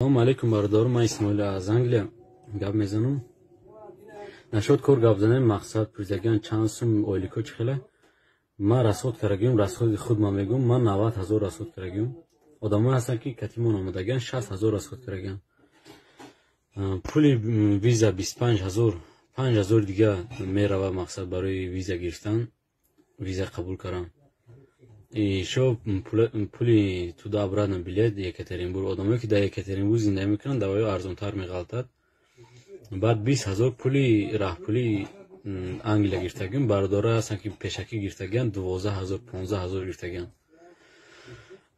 Ассалому алайкум, бародаро, ман Исмоил аз Англия гап мезанам. Нашод кор гап занем, мақсад пурсидагиан чанд сум ойлико чӣ хеле. Ман расход кардагиам, расходи худ ман мегӯям, ман 90 000 расход кардагиам. Одамое ҳастанд, ки катимон омадагиан, 60 000 расход кардагиан. Пули виза 25 000, 5000 дига мерава, мақсад барои виза гирифтан, виза қабул кардан. Ишо пули туда обратно билет Екатеринбург. Одамое, ки дар Екатеринбург зиндагӣ мекунанд, давоё арзонтар меғалтад. Баъд 20 000 пули раҳпулии Англия гирифтагиам. Бародарое ҳастанд, ки пешакӣ гирифтагианд, 12 000, 15 000 гирифтагианд.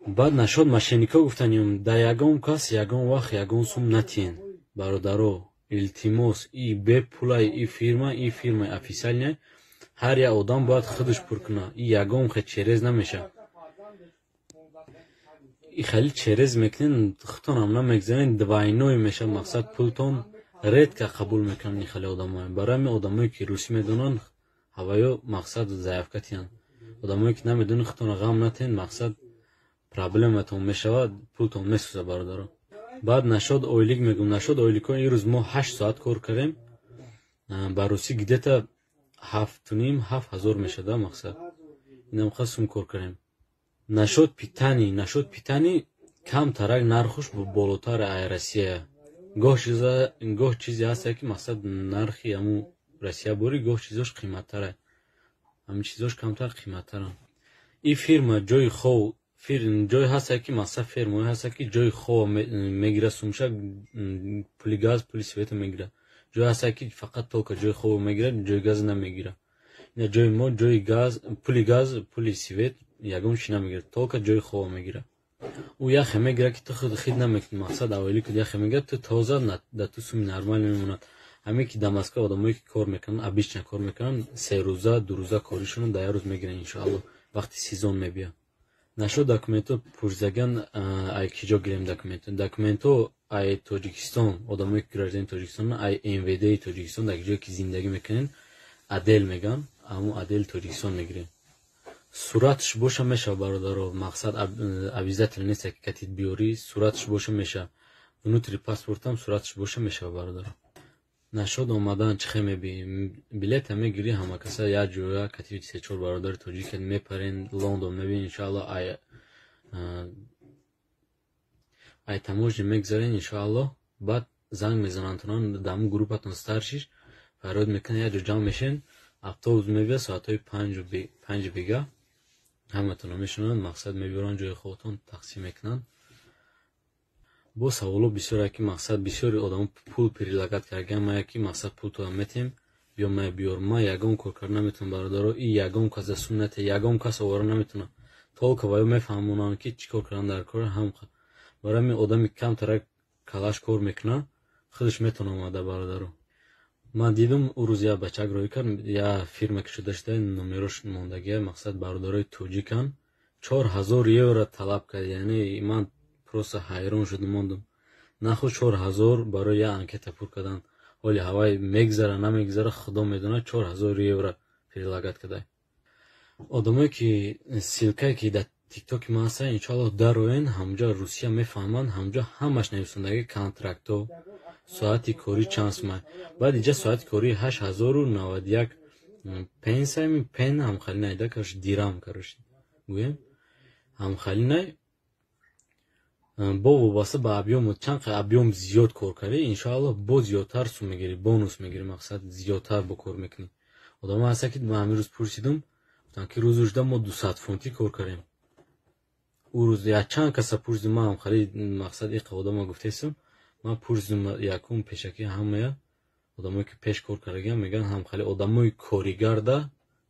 Баъд нашод мошеннико гуфтанем, дар ягон кас ягон вақт ягон сум натиҳен, бародаро, илтимос. И бепулай и фирма, и фирмаи официальная, ҳар як одам бояд худаш пур кунад. И ягон хел через намешавад. И хеле через мекунен, худтонам намегзарен, двойной мешавад, мақсад пултон редко қабул мекунанд ин хеле одамое. Барои ҳамин одамое, ки русӣ медонанд, ҳаваё мақсад заявка тиҳанд. Одамое, ки намедонанд, худтонро ғам натиҳен, мақсад проблематон мешавад, пултон месӯзад, бародаро. Баъд нашод ойлик мегӯм, нашод ойликҳо ин рӯз мо 8 соат кор кардем, ба русӣ где-то 7,5, 7000 мешавад, мақсад инамқа сум кор кардем. Нашод питание, нашод питание камтарак нархуш болотар ай Россия. Гоҳ чизе ҳаста, ки мақсад нархи ҳамун Россия борӣ, гоҳ чизош қиматтара, ҳамин чизош камтар қиматтаранд. И фирма ҷои хов, ҷое ҳаста, ки мақсад фермое ҳаста, ки ҷои хова мегирад сумша, пули газ, пули света мегирад. Ҷое ҳаста, ки фақат только ҷои хова мегирад, ҷои газ намегирад. Ина ҷои мо ҷои газ, пули газ, пули свет ягон чи намегирад, только ҷои хова мегирад. Ӯ яхе мегирад, ки ту худ хид намекунӣ, мақсад аввалӣ ки яхе мегирад, ту тоза да ту суми нормал мемонад. Ҳамин ки дар Москва одамое, ки кор мекунанд, обычно кор мекунанд, 3 рӯза, 2 рӯза коришонро дар як рӯз мегиранд, иншоалло, вақти сезон мебиёд. Нашод документҳо пурсидаган, ай ки ҷо гирем документҳо. Документҳо ай Тоҷикистон, одамое, ки гражданини Тоҷикистон, ай МВДи Тоҷикистон, дар ҷое, ки зиндагӣ мекунед, отдел мегӯянд, ҳамун отдели Тоҷикистон мегирем. Сураташ боша мешавад, бародаро, мақсад обязательно нест, ки катит биёрӣ, сураташ боша мешавад. Внутри паспортам сураташ боша мешавад, бародаро. Нашод омадан чӣ хел мебиӣ? Билета мегирӣ, ҳама каса як ҷоя катиби се-чор бародари тоҷик мепарен, Лондон мебинӣ, иншоалло, ай таможня мегзарен, иншоалло. Баъд занг мезананд дар ҳамун группатон, старшиш фарёд мекунад, як ҷо ҷамъ мешен, автобус мебиёд соатҳои 5 бега, ҳаматонро мешунаванд, мақсад мебиёранд ҷои хобатон, тақсим мекунанд. Бо саволо бисёре, ки мақсад бисёри одамо пул предлагать кардагиан мая, ки мақсад пул тода метиҳем, биё мая биёр. Ман ягон кор карда наметавонам, бародаро, и ягон кас да сум натиҳ, ягон кас овора наметавонад. Только ваё мефаҳмонанд, ки чӣ кор кардан дар кор ҳам. Барои ҳамин одаме, ки камтарак калаш кор мекунад, худаш метавонад омада, бародаро. Ман дидум, ӯ рӯз як бачак роҳӣ кард, як фирма ки шуда шуда, номерош мондагия, мақсад бародарои тоҷиканд, 4000 евро талаб кард. Яъне ман просто ҳайрон шудум, мондум. Нахуд 4000 барои як анкета пур кардан. Ҳоли ҳавай мегзара, намегзара, худо медонад, 4000 евро предлагать кардай. Одамое, ки ссылкае, ки дар Тиктоки ман ҳастанд, иншоалло, дароен, ҳамҷо Русия мефаҳманд, ҳамҷо ҳамаш нависондаги контрактҳо, соати корӣ чанд сума. Баъд инҷа соати корӣ 8091 пенсами пен ҳамхали найда, короче, дирам, короче, гӯем ҳамхали най. Бо вобаста ба объёму, чанд объём зиёд кор кардӣ, иншоалло, бо зиёдтар сум мегирӣ, бонус мегирӣ, мақсад зиёдтар бо кор мекунӣ. Одамо ҳаста, ки ман ҳамин рӯз пурсидум, гуфтанд, ки рӯзи шуда мо 200 фунтӣ кор кардем. Ӯ рӯз якчанд каса пурсидум, ман ҳамхали мақсад иқа одама гуфтесум, ман пурсидум якум пешакӣ ҳамая одамое, ки пеш кор кардагиам, мегӯянд, ҳамхали одамои коригарда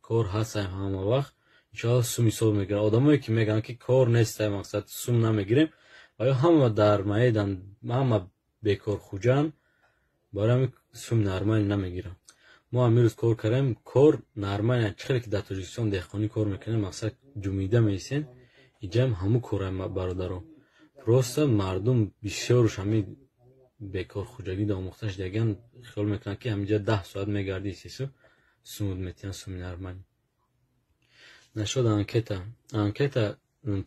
кор ҳаст ҳама вақт, иншоалло, сум ҳисоб мегиранд. Одамое, ки мегӯянд, ки кор нестай, мақсад сум намегирем, ва ё ҳама дар маедан, ҳама бекорхуҷанд, барои ҳамин сум нормалӣ намегиранд. Мо ҳамин рӯз кор кардем, кор нормале, чӣ хеле ки дар Тоҷикистон деҳқонӣ кор мекунем, мақсад ҷумида меистем, иҷам ҳамун кора, бародаро. Просто мардум бисёруш ҳамин бекорхуҷагӣ омӯхта шудагиан, хиёл мекунанд, ки ҳаминҷа 10 соат мегардӣ, истесу сумуд метиҳанд, суми нормалӣ. Нашод анкета, анкета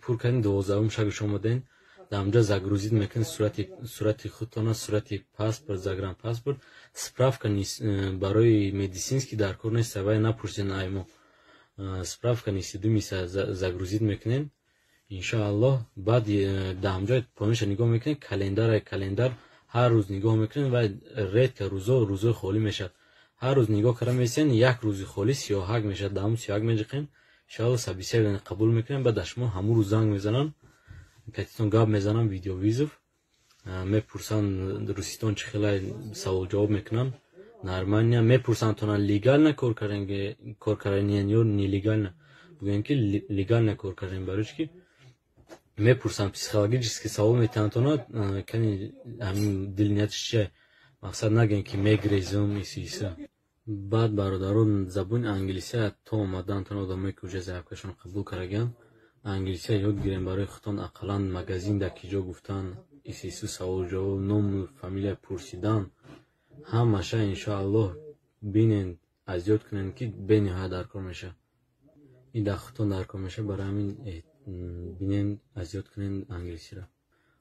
пур кардем, 12-ум шагаш омадем. Дар ҳамҷо загрузить мекунед сурати худтона, сурати паспорт, загранпаспорт, справка барои медицинский дар кор нест, вай напурсен аймо. Справка несудимости загрузить мекунед, иншоаллоҳ. Баъд дар ҳамҷо поёнша нигоҳ мекунед, календар, календар ҳар рӯз нигоҳ мекунед ва редко рӯзо рӯзои холӣ мешавад. Ҳар рӯз нигоҳ карда месиен, як рӯзи холӣ 31 мешавад, дар ҳамун 31 меҷиқем, иншоаллоҳ, собеседование қабул мекунем. Баъд дар шумо ҳамун рӯз занг мезананд, катитон гап мезананд, видеовызов, мепурсанд, руситон чӣ хела, савол-ҷавоб мекунанд нормально, мепурсанд тона, легально кор кардани ё нелегально. Бигӯем, ки легально кор кардем. Барои чӣ ки мепурсанд, психологически савол метиҳанд тона, кани ҳамин дилниятш чия, мақсад нагӯем, ки мегрезум, иси иса. Баъд, бародарон, забони англисия то омадантон, одамое ки уже заявкашон қабул кардагианд, англисия ёд гирем барои худтон, ақаллан магазин дар ки ҷо гуфтан, исису, савол-ҷавоб, ному фамилия пурсидан, ҳамаша, иншоаллоҳ, бинен, аз ёд кунем, ки бениҳоят дар кор мешавад. Ин дар худтон дар кор мешавад. Барои ҳамин бинен, аз ёд кунен англисиро.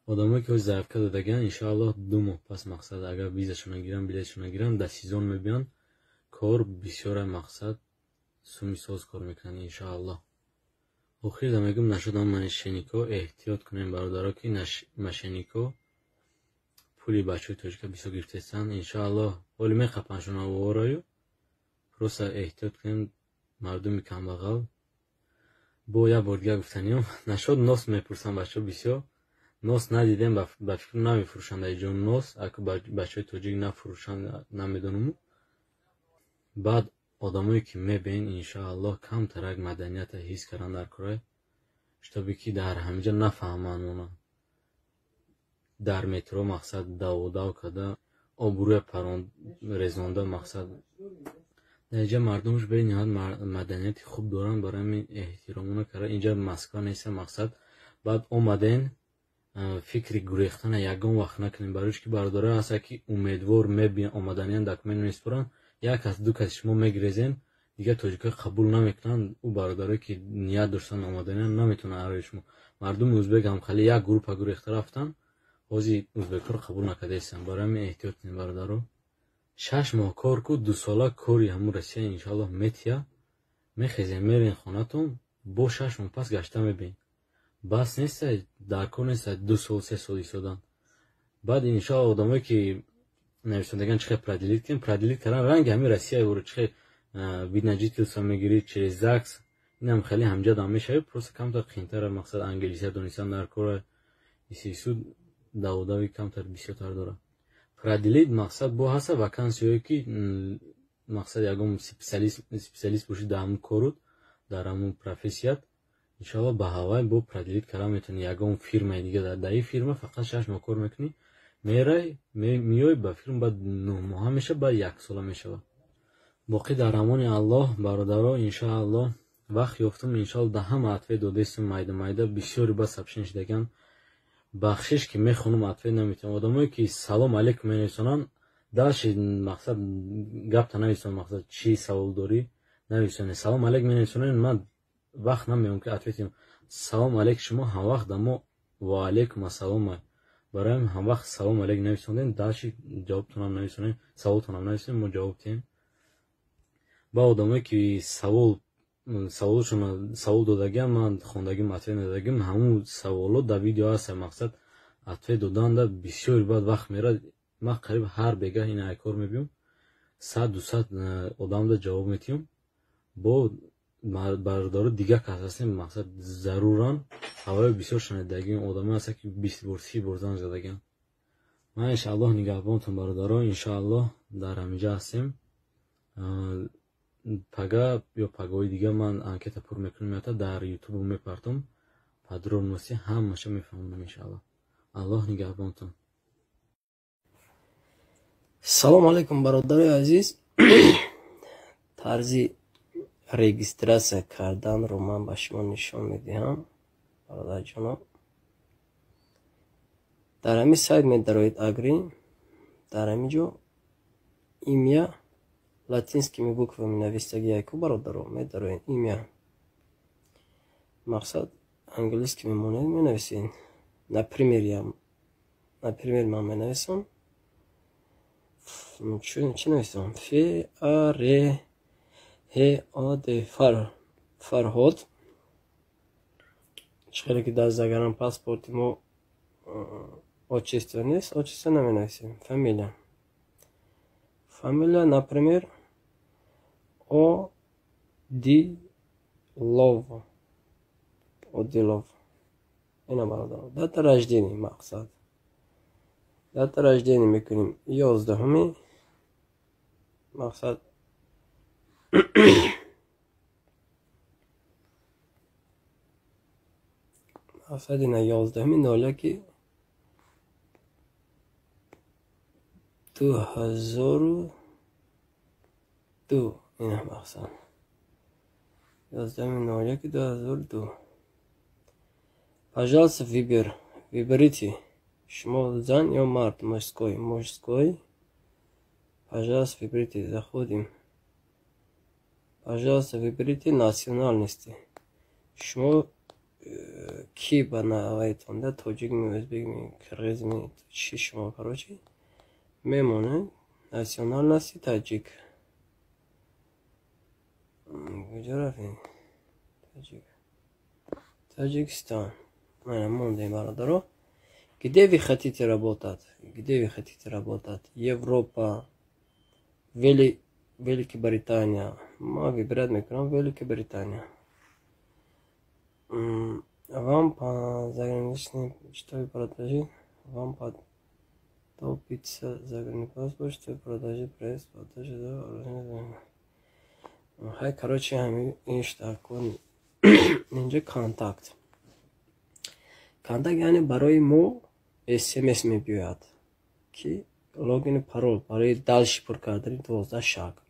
Одамое ки ҳози заявка додагианд, иншоаллоҳ, 2 моҳ пас, мақсад, агар визашона гиранд, билетшона гиранд, дар сезон мебиёнд, кор бисёра, мақсад, суми соз кор мекунанд, иншоаллоҳ. Охирда мегӯм, нашудам мошеннико, эҳтиёт кунем, бародаро, ки мошеннико пули бачаҳои тоҷика бисёр гирифтаистанд. Иншоаллоҳ, ҳоли меқапандшон авораю, просто эҳтиёт кунем, мардуми камбағал. Бо як бор дигар гуфтаниём, нашод нос мепурсанд бачаҳо бисёр. Нос надидем, ба фикр намефурӯшанд дар ҷо нос, аку бачаҳои тоҷик нафурӯшанд, намедонаму. Баъд одамое ки мебинед, иншоаллоҳ, камтарак маданията ҳис кардан дар кора, чтобы ки дар ҳамиҷа нафаҳманд она, дар метро, мақсад, даводав карда, обрӯя парон резонда. Мақсад, дар инҷа мардумаш бениҳоят маданияти хуб доранд, барои ҳамин эҳтиромона карда. Инҷа Москва неста, мақсад. Баъд омаден, фикри гурехтана ягон вақт накунем. Барои ки бародарое ҳастанд, ки умедвор мебиён, омаданиан, документ месупоранд, як кас, ду каси шумо мегирезен, дигар тоҷикҳо қабул намекунанд. Ӯ бародарое ки ният доштанд, омаданиан, наметавонанд арои шумо. Мардуми узбек ҳам хеле як группа гурехта рафтанд, ҳозир узбекҳоро қабул накардаистанд. Барои ҳамин эҳтиёт кунем, бародаро. 6 моҳ кор ку, 2 сола кори ҳамун Россия, иншоаллоҳ, метия. Мехезем, мерен хонатон, бо 6 моҳ пас гашта мебинед. Бас неста, дар кор неста 2 сол, 3 сол истодан. Баъд, иншоаллоҳ, одамое ки нависондаган, чӣ хел продлить кунем? Продлить кардан ранги ҳамин Россия, чӣ хел вид на жительство мегирӣ через ЗАГС, инам хеле ҳамҷа дам мешавӣ, просто камтар қиинтара. Мақсад, англисия донистан дар кора, исису, даводави камтар бисёртар дорад. Продлить, мақсад, бо ҳаста вакансияое ки, мақсад, ягон специалист бошӣ дар ҳамун корут, дар ҳамун профессият, иншоаллоҳ, ба ҳавай бо продлить кардан метавонӣ ягон фирмаи дига. Дар ин фирма фақат 6 моҳ кор мекунӣ, мерай, меои ба фирма, баъд 9 моҳа мешавад, баъд яксола мешавад. Боқӣ дар амони Аллоҳ, бародаро. Иншоаллоҳ, вақт ёфтум, иншоаллоҳ, да ҳама ответ додестум майда майда. Бисёри ба сообщение шудаган, бахшиш, ки мехонум, ответ наметиҳам. Одамое ки «Салом алейкум» менависонанд, дальше, мақсад, гапта нависонанд, мақсад, чӣ савол дорӣ, нависонед. «Салом алейкум» менависонед, ман вақт намеём, ки ответ диҳам. Салом алейк шумо ҳамвақт да мо ва алейкум ассалом. Барои ҳамин ҳамвақт «Салом алейк» нависондем, дальше ҷавобтонам нависонем, саволтонам нависонем, мо ҷавоб диҳем. Ба одамое ки савол саволшона савол додагиам, ман хондагим, ответ надодагим, ҳамун саволо дар видео ҳаст. Мақсад, ответ доданда бисёри баъд вақт мерад. Ман қариб ҳар бегаҳ ин айкор мебиём, 100, 200 одамда ҷавоб метиҳам. Бо бародаро дигар кас ҳастем, мақсад, заруран ҳавои бисёр шунидагим, одамое ҳастанд, ки 20 бор, 30 бор занг задагиам. Ман, иншааллоҳ, нигаҳбонтон, бародаро. Иншааллоҳ, дар ҳаминҷа ҳастем. Пага ё пагоҳи дига ман анкета пур мекунам, меота дар ютубу мепартом, подробности ҳамаша мефаҳмонам, иншааллоҳ. Аллоҳ нигаҳбонтон. Салому алайкум, бародарои азиз. Тарзи регистрация карданро ман ба шумо нишон медиҳам, бародарҷоно. Дар ҳамин сайт медароед, Агри. Дар ҳамин ҷо имя латинскими буквами навистагӣ яку, бародаро, медароед имя, мақсад, английский мемонед, менависед. Например, я, например, ман менависам. Чӣ нависам? Ф А Р Ҳ О Д, Фар, Фарҳод. Чӣ хеле ки дар загранпаспорти мо отчество нест, отчество наменависем. Фамилия. Фамилия, например, О Ди Лов. Одилов. Ина, бародар. Дата рождения, мақсад. Дата рождения мекунем 11-уми, мақсад, ина 11-ми 01-2002. Ина, мақсад, 11-ми 01-2002. Пожалуйста, выберите, шумо зан ё мард. Мужской, мужской. Пожалуйста, выберите. Заходим. Пожалуйста, выберите национальности. Шумо ки ба навайтон да, тоҷикми, ӯзбекми, қирғизми, чи шумо, короче, мемонед национальности таҷик. Куҷо рафтем? Таҷик, Таҷикистон. Мана, мондем, бародаро. Где вы хотите работать? Где вы хотите работать? Европа, Великобритания. Ма выбирать мекунам Великобритания. Вам по заграничный, чтобы продолжить, вам понадобится загранпаспорт, чтобы продолжить проезд, продолжить. Хай, короче, ҳами ин инҷа контакт. Контакт, яъне барои мо СМС мебиёяд, ки логин, парол барои дальше пур кардани 12 шаг.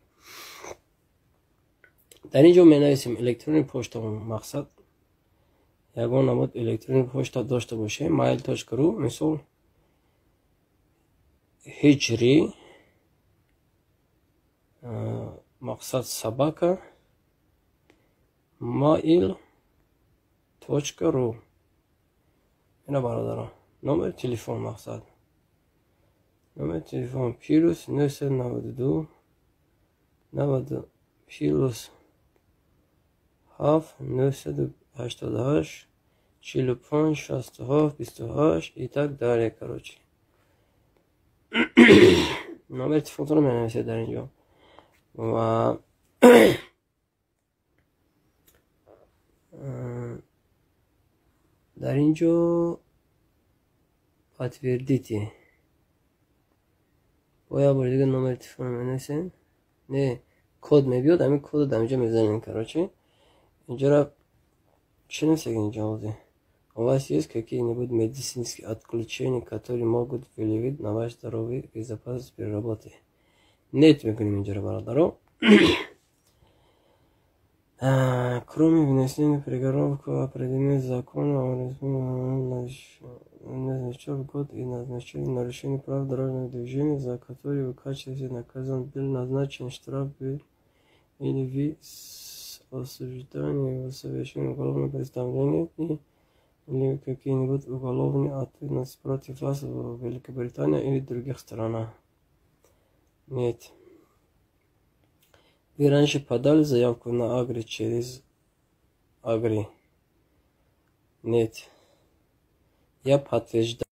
Дар ин ҷо менависем электронный почта. Мақсад, ягон намуд электронный почта дошта бошем, mail.ru, мисол, ҳиҷри, мақсад, @mail.ru. Ина, бародарон, номери телефон, мақсад, номери телефон +992 90 +7 988 45 67 28 и так далее. Короче, номери телефонтонро менависед дар ин ҷо ва дар ин ҷо подтвердите. Бо як бори дига номери телефонро менависем. Не, код мебиёд, ҳамин кодро дар инҷо мезанем. Короче, инҷора чӣ нависаг? Инҷо ҳозир: у вас есть какие-нибудь медицинские отключения, которые могут влиять на ваше здоровье и безопасность при работе? Нет мекунем инҷора, бародаро. Кроме внесения приговоров к определению закона о назначен в год и назначение нарушения прав дорожного движения, за которые в качестве наказан был назначен штраф или вы осуждены в совершении уголовного преступления или какие-нибудь уголовные ответственности против вас в Великобритании или других странах? Нет. Вы раньше подали заявку на Агри через Агри? Нет. Я подтверждаю.